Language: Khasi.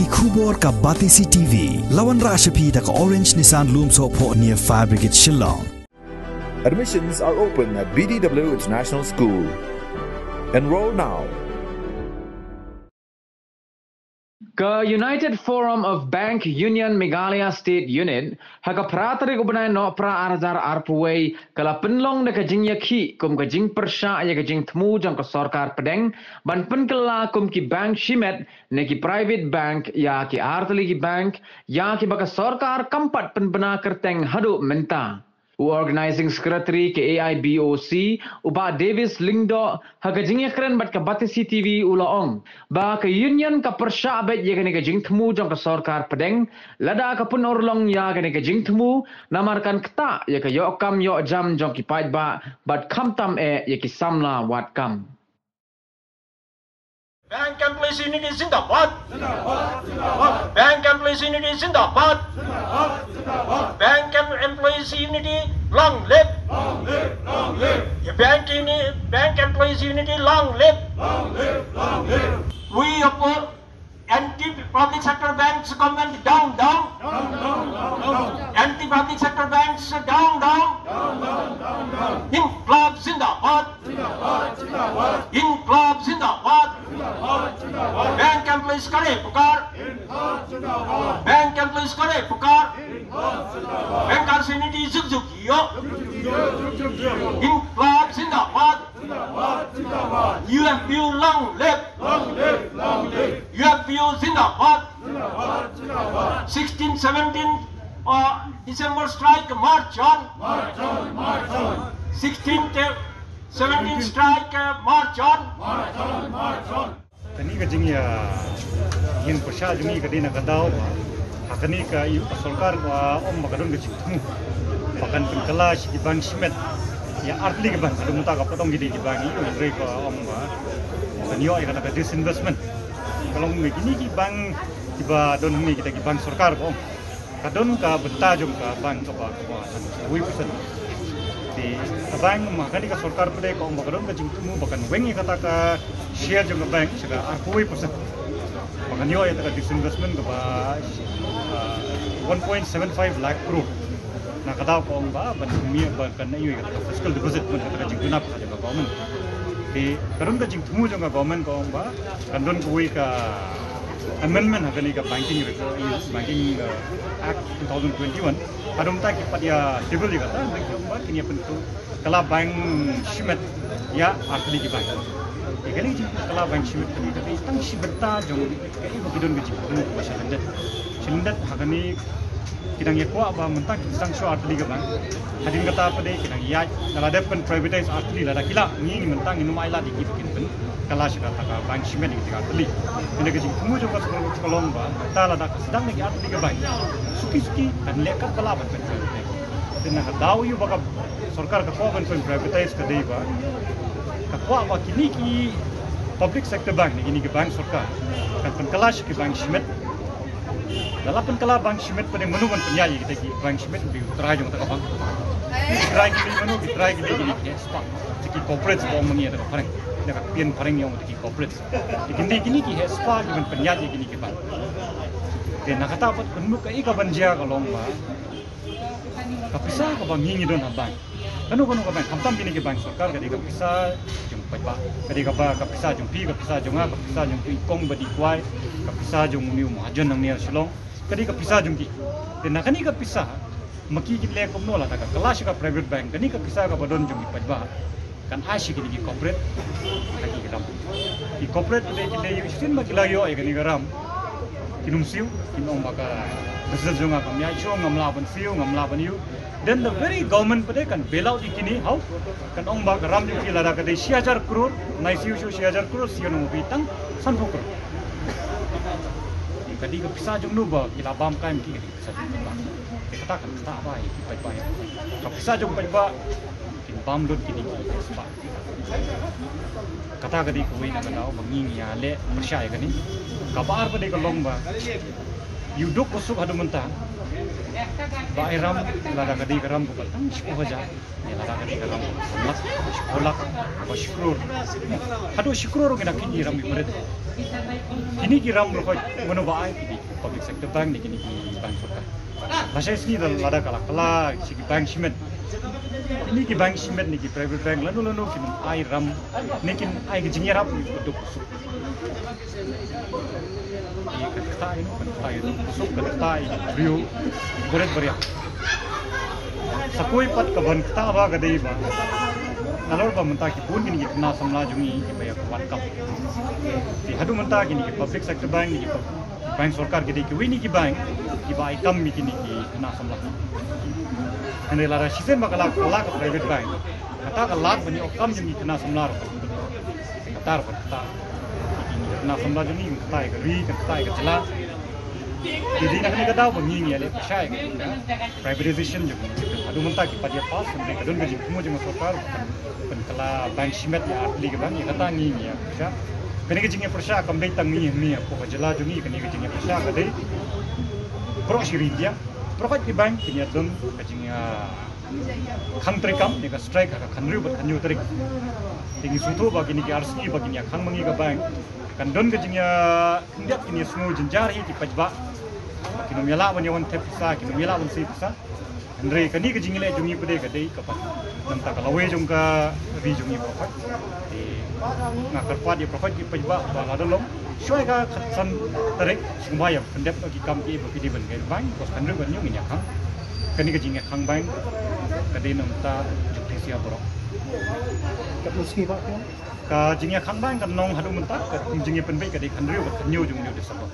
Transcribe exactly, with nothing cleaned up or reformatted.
Ki khubor ka Batesi T V, la wanrah sha phi da ka Orange Nissan Lumsohphoh near Fire Brigade Shillong. Admissions are open at B D W International School. Enroll now. Ka United Forum of Bank Union Meghalaya State Unit, ha ka phra tarik u bnai Nohprah ar hajar arphew wei, ka la pynlong da ka jingïakhih kum ka jingpyrshah ïa ka jingthmu jong ka sorkar pdeng ban pynkylla kum ki bank shimet ne ki private bank ïa ki artylli ki bank ïa kiba ka sorkar kam pat pynbna kyrteng haduh mynta. U Organizing Secretary ka A I B O C, u Bah Davis Lyngdoh, ha ka jingïakren bad ka Batesi T V u la ong ba ka Union ka pyrshah beit ïa kane ka jingthmu jong ka sorkar pdeng, lada ka pynurlong ïa kane ka jingthmu, namar kan ktah ïa ka ïoh kam ïoh jam jong ki paidbah bad khamtam eh ïa ki samla wad kam. Bank Employees Unity zindabad. Bank Employees Unity zindabad. Bank Em- Employees Unity, long live. Long live, long live. Bank Uni- Bank Employees Unity, long live. Long live, long live. We oppose anti-public sector banks, government, down, down. Down, down, down, down. Anti-public sector banks, down, down. Down, down, down, down. Inqilab zindabad. Inqilab zindabad. Bank employees ka dei pukar. Bank employees ka dei pukar. Bankers Unity zuk zuk ïoh. Inqilab zindabad. U F B U long live. U F B U zindabad. Sixteen, seventeen, uh, December strike, march on. March on, march on. Sixteen, te- seventeen strike, uh, march on. March on, march on. Kane ka jingïa, jingpyrshah jong ngi ka dei na ka daw ba ha kane ka ïu ka sorkar ba ong ba ka don ka jingthmu ba kan pynkylla sha ki bank shimet ïa artylli ki bank. Haduh mynta ka pat ong ki dei ki bank ïa, hynrei ka ong ba kan ïoh ïa kata ka disinvestment. Ka long kine ki bank kiba don hangne kita ki bank sorkar ba ong. Ka don ka bynta jong ka bank kaba, kaba san wei percent. Te ka bank ma kane ka sorkar pat ka ong ba ka don ka jingthmu ba kan weng ïa kata ka share jong ka bank sha ka arphew wei percent. Ba kan ïoh ïa kata ka disinvestment kaba, ah, one point seven five lakh crore. Na ka daw ka ong ba ban mih ba kan ïoh ïa kata ka fiscal deficit ban kata ka jingduna ka jong ka government. Te ka don ka jingthmu jong ka government ka ong ba kan don kawei ka amendment ha kane ka banking reg- banking, uh, Act two thousand twenty-one. Haduh mynta ki pat ïa table ïa kata, hynrei ki ong ba kin ïa pynkylla bank shimet ïa artylli ki bank. Ïa kane ka jingpynkylla bank shimet kane ka dei tang shi bynta jong kaei ba ki don ka jingthmu kaba sha lyndet. Sha lyndet ha kane ki dang ïa kwah ba mynta ki sdang shuwa artylli ki bank. Hadien kata pat de ki dang ïaid, lada dep ban privatize artylli, lada ki lah, ngi, ngi mynta ngim ailad ïa ki ba kin pynkylla sha kata ka bank shimet ïa ki artylli. Mynta ka jingthmu jong ka sorkar ka long ba mynta lada ka sdang da ki artylli ki bank, suki suki kan leh katba lah ban pynkylla. Te na ka daw ïa ba ka sorkar ka kwah ban pyn privatize ka dei ba ka kwah ba kine ki public sector bank ne kine ki bank sorkar kan pynkylla sha ki bank shimet. Lada la pynkylla bank shimet pat de mano ban pynïaid ïa kita ki bank shimet? Ki trai jong kata ka bank. Ki trai ki dei mano? Ki trai ki dei kine ki heh spah, ki corporate ba ong ma ngi ha kata ka phareng, na ka pyrshah phareng ïa ong ki corporate. Te kin dei kine ki heh spah kiban pynïaid ïa kine ki bank. Te na kata pat kano kaei kaban jia ka long ba ka pisa kaba ngi ngi don ha bank, kano kano ka bank, khamtam kine ki bank sorkar, ka dei ka pisa jong paidbah, ka dei kaba ka pisa jong phi, ka pisa jong nga, ka pisa jong i kong ba dei kwai, ka pisa jong une u mahajon nangne ha Shillong, ka dei ka pisa jong ki. Te na kane ka pisa ma ki kin leh kumno? Lada ka kylla sha ka private bank, kane ka pisa kaba don jong ki paidbah kan ai sha kine ki corporate, ha ki ram. Ki corporate pat de kin leh ïa u shisien ba ki la ïoh ïa kane ka ram, kin ym siew, kin ong ba ka business jong nga kam ïaid shuh, ngam lah ban siew, ngam lah ban ïoh. Then the very government pat de kan bail out ïa kine, how? Kan ong ba ka ram jong ki lada ka dei shi hajar crore, nai siew shuh shi hajar crore, siew noh ma phi tang sanphew crore. Ka dei ka pisa jong no ba ki la bam kai ma ki, ka dei ka pisa jong paidbah. Te kata kan ktah ba ïa ki paidbah, ïa ka pisa jong paidbah kin bam lut kine ki heh spah. Kata ka dei kawei na ka daw ba ngi ngi ïaleh pyrshah ïa kane. Kaba ar pat de ka long ba ïa u duk u suk haduh mynta Ba ai ram, lada ka dei ka ram kaba tang shiphew hajar, ne lada ka dei ka ram kaba san lak, shiphew lak, ba shi klur. Haduh shi klur ruh ngi da kit ïa ki ram ki barit. Kine ki ram ruh, mano ba ai? Kine ki public sector bank ne kine ki bank sorkar. Lashai sngi da lada ka la kylla sha ki bank shimet, kine ki bank shimet ne ki private bank lano lano kin ai ram ne kin ai ka jingïarap ïa u paidbah. Ïa ka kata ïa u, ka kata ïa u suk, ka kata ïa u briew barit baria. Sa kawei pat ka ban kata ba ka dei ba nalor ba mynta ki bun kine ki khynnah samla jong ngi kiba ïa ka wad kam. Te haduh mynta kine ki public sector bank, kine ki pub-, bank sorkar ki dei kiwei na ki bank kiba ai kam ïa kine ki khynnah samla. Hynrei lada shisien ba ka la, ka la ka private bank, kata ka lad ban ïoh kam jong ki khynnah samla ruh. Kata ruh kata. Ki khynnah samla jong ngi, kata ïa ka ri, kata ïa ka jylla. Te dei na kane ka daw ba ngi ngi ïaleh pyrshah ïa ka privatization jong ngi. Haduh mynta ki pat ïa pass, hynrei ka don ka jingthmu jong ka sorkar ban kylla bank shimet ïa artylli ki bank, ïa kata ngi ngi ïa pyrshah. Kane ka jingïapyrshah kam dei tang ngi ngi hapoh ka jylla jong ngi, kane ka jingïapyrshah ka dei baroh shi ri India. Baroh ki bank kin ïa don ka jingïa khang treikam ne ka strike ha ka khathynriew bad khathynñiew tarik. Te ngi sngewthuh ba kine ki ar sngi ba kin ïa khang ma ngi ka bank, kan don ka jingïa khyndiat, kin ïa sngew jynjar hi ki paidbah. Ba kin ym ïa lah ban ïa wan thep pisa, kin ym ïa lah ban sei pisa. Hynrei kane ka jingïaleh jong ngi pat de ka dei ka pat namar ka lawei jong ka ri jong ngi baroh. Te nga kyrpad ïa baroh ki paidbah ba lada long shuwa ïa ka khatsan tarik sngewbha ïa pyndep ki kam kiba phi dei ban kai bank, bad khathynriew khathynñiew ngin ïa khang. Kane ka jingïakhang bank ka dei namar jong phi sha baroh. Katno sngi ba ka jingïakhang bank kan long haduh mynta, ka jingïapynbeit ka dei khathynriew bad khathynñiew jong u December.